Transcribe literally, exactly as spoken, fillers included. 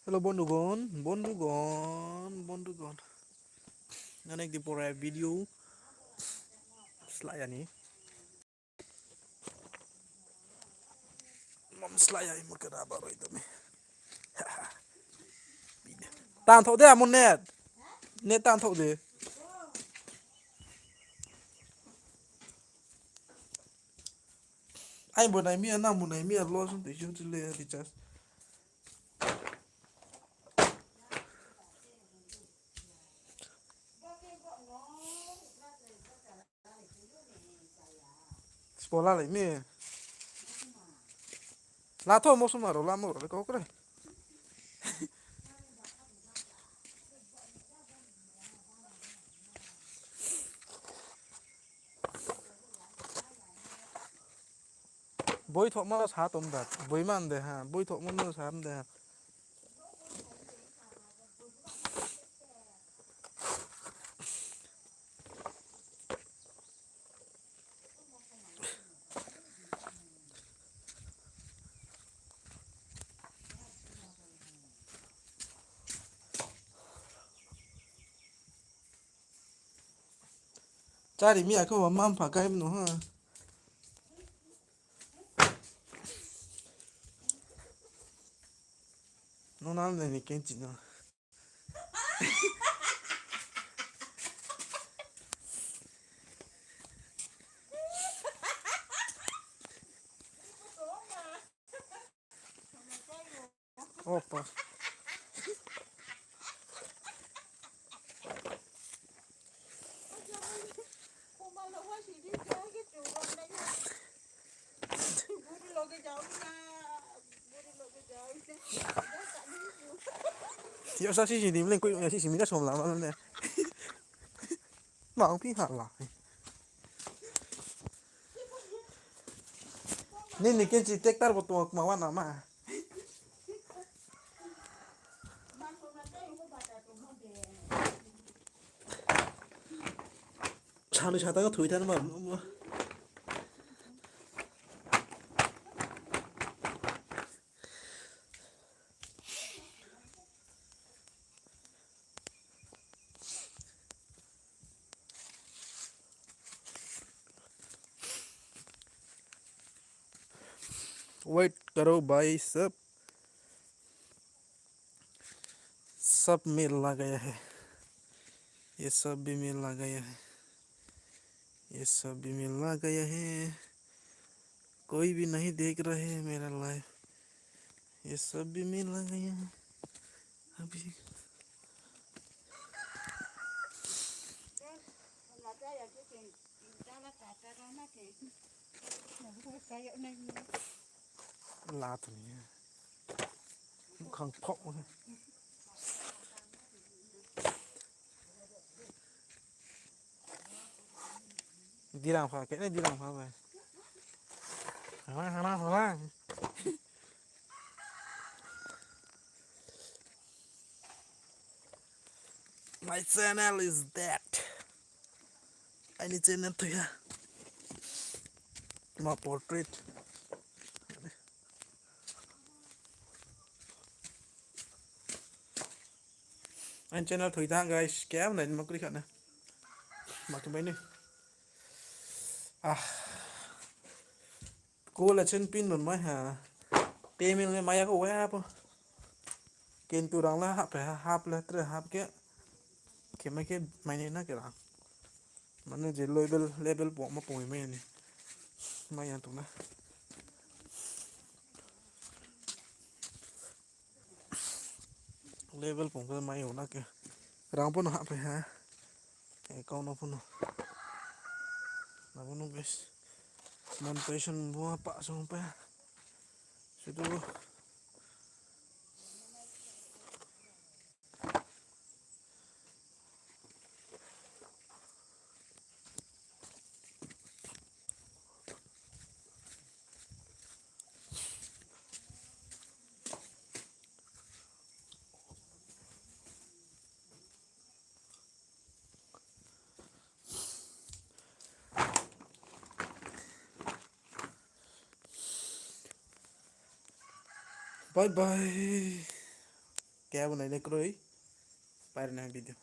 Hello বন্ধুগণ, বন্ধুগণ, বন্ধুগণ। অনেক দিন পরে video slái ya ni. Mam slái ya, imo khe rubber roi tong mi. Tang thok de, amo net. Net tang thok de. Ai bo nai mi ya, nang bo nai mi ya, loss ong tei si le recharge. Spola lai mi. La tho, mosoma rao lamo rao le kau kre. Boi thokma sa tom da, boi man de ha, boi thokma no sa de ha. Chari mi akhe wa mam pha kai mno ha. No nam le ni kenchi no. Opa. Yo sa si si di mleng kui si si mi ka som la ma ne. Ma ong pi ha la. Nini kenchi tractor bo tong ma wa na ma. Sani sata ka thui than ma. Wait करो भाई सब, सब में लगाया है, ये सब भी में लगाया है, ये सब भी में लगाया है, कोई भी नहीं देख रहे मेरा लाइव। ये सब भी मिला गया है अभी। Lat ni. Khang phok. Dirang pha, kene dirang pha bai. Hana, hana, hana. My channel is dead. Aini channel thoi ha. Ma portrait. Aini channel thoi tha, guys. Khe nai ma kri kha na. Ma khe bai ni. Ah. Ko le chen pin non mai ha. Payment le maya ko wa po. Kintu rang la hap ha, hap le tre hap khe. Khe mai khe mai ni na khe rang. Mane je level, level po ma poi mai ni. Mai yang tong na. Level pung khe mai o na khe. Rang pho no hah phai ha. Account no pho no. Abo no guys. Monetization bo pa song pa. Sudu. Bye bye. Keha bo nai nai kroi. Pai ri nai video.